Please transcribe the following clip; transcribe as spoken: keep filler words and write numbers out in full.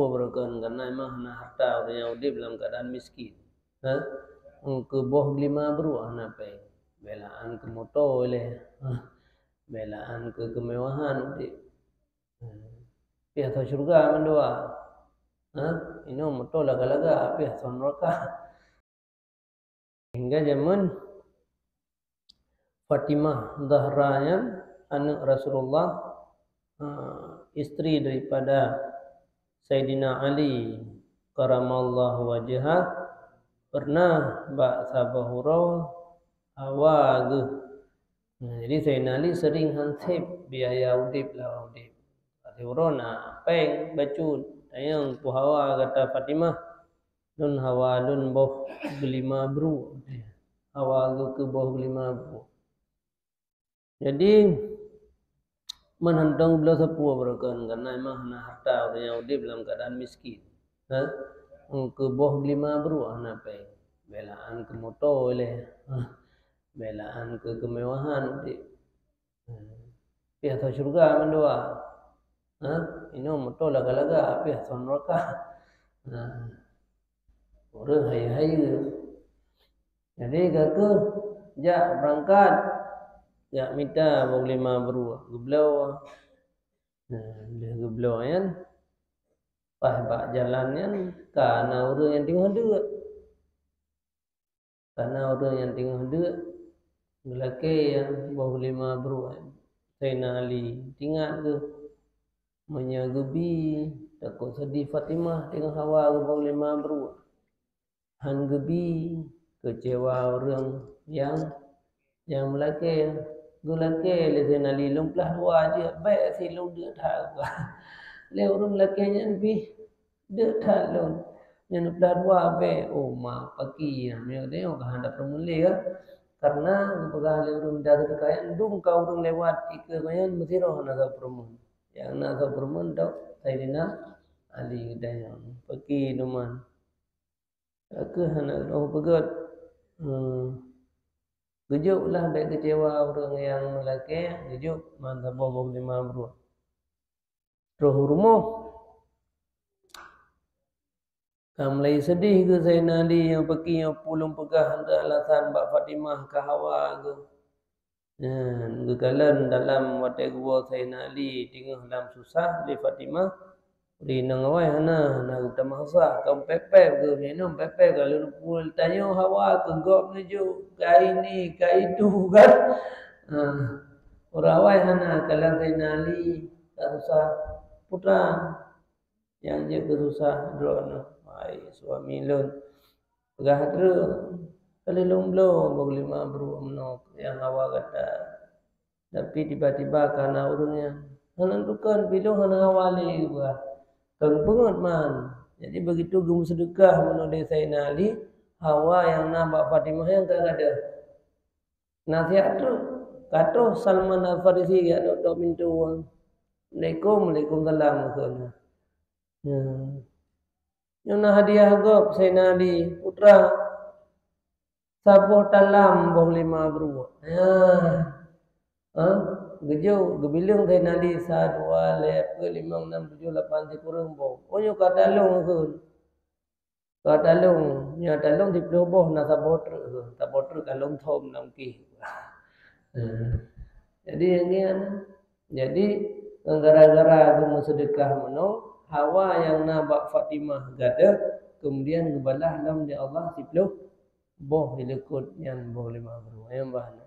Beureukan, karena memang hana harta ureuëng nyang udeb lam keuadaan miskin. Ha? Keu boh lima bruek hana péng. Belaan keu moto lé. Ha? Belaan keu kemewahan udeb. Ha? Pih atau syurga mandua. Ha? Inoe moto laga-laga, pih atau neraka. Hingga zaman Fatimah Zahra nyan, aneuk Rasulullah, eh, istri daripada Saidina Ali karamallahu wajhah, pernah bak saboh uroe hawa geuh. Nah, jadi Saidina Ali sering hanseb biaya udeb lam udeb. Siuroe na péng bacut, tanyong peue hawa gata Fatimah. Lôn hawa lôn boh geulima bruek. Hawa geuh keu boh geulima bruek. Jadi, meunan tong bloe sapeue beureukan, karena memang hana harta ureuëng nyang udeb lam keuadaan miskin. Ha? Keu boh geulima bruek hana péng. Belaan keu moto lé. Ha? Belaan keu kemewahan udeb. Pih atau syurga mandua. Ha? Inoe moto laga-laga, pih atau neraka. Ha. Ureuëng hayeue-hayeue. Jadi, ka keuh jak beurangkat, jak mita boh lima bruek, geubloe. Nah, lheueh geubloe nyan, pas bak jalan nyan, ka na ureuëng nyang teungoh deuek. Ka na ureuëng nyang teungoh deuek, geulakée boh lima bruek. Saidina Ali teuingat geuh, meunyoe geubi, takot seudeh Fatimah teungoh hawa geuh boh lima bruek. Han geubi, keucewa ureuëng nyang, nyang meulakée. Geulakée lé Saidina Ali, lôn plah dua jeuet, bék sit lôn deuek that. Lé ureuëng lakée nyan pih deuek that lôn. Nyan plah dua bék, oh ma paki, meunyoe teuingat ka hana peureulée ka. Karena geupeugah lé ureuëng mita seudeukah nyan, dum ka ureuëng lewat ikeue nyan meusidroe hana soe peurumoh. Nyang na soe peurumoh tok Saidina Ali geutanyoe. Paki duman. Ka keuh hana geupeugah. Hmm. Geujok lah bék keucewa ureuëng nyang meulakée, geujok man saboh boh lima bruek. Troh u rumoh. Ka mulai seudeh geuh Saidina Ali, nyoe peuki nyoe peue lôn peugah hana alasan bak Fatimah ka hawa geuh. Nyan, geukalon dalam watée geuwoe Saidina Ali teungoh lam susah lé Fatimah, rinong awai hana, hana geutamah susah, ka pép-pép geuh, minong pép-pép ka lôn peue tanyoe hawa keu gob neujok, ka ini, ka itu kan. Ha, ureuëng awai hana, kalon Saidina Ali ka susah, putra. Nyang jeuet keu susah droeneuh, hai suami lôn. Peugah treuk, ka lheueh lôn bloe boh lima bruek meunoe nyang hawa gata. Tapi tiba-tiba ka na ureuëng nyan, hana tukon, pih lôn hana hawa lé geupeugah. Ka geupeungeut man. Jadi begitu geumeuseudeukah meunoe lé Saidina Ali, hawa nyang na bak Fatimah nyan ka gadôh. Na siat treuk, ka troh Salman Al-Farisi geujak tok-tok pintoe. "Assalamualaikum." "Waalaikumsalam," kheun. Ya. Nyoe na hadiah gob Saidina Ali, putra, saboh talam boh lima bruek. Ya. Ha? Geujok, geubileueng Saidina Ali, sa, dua, lhée, peuet, limong, nam, tujoh, lapan, sikureueng boh. Oh, nyoe ka talong kheun. Ka talong, nyoe talong siplôh boh na saboh treuk, saboh treuk ka lom thom lam kéh. Jadi, nyan, jadi, gara-gara geumeuseudeukah meunoe, hawa nyang na bak Fatimah gadôh, kemudian geubalah lom lé Allah siplôh boh, dilikot nyan boh lima bruek. Nyan bah na.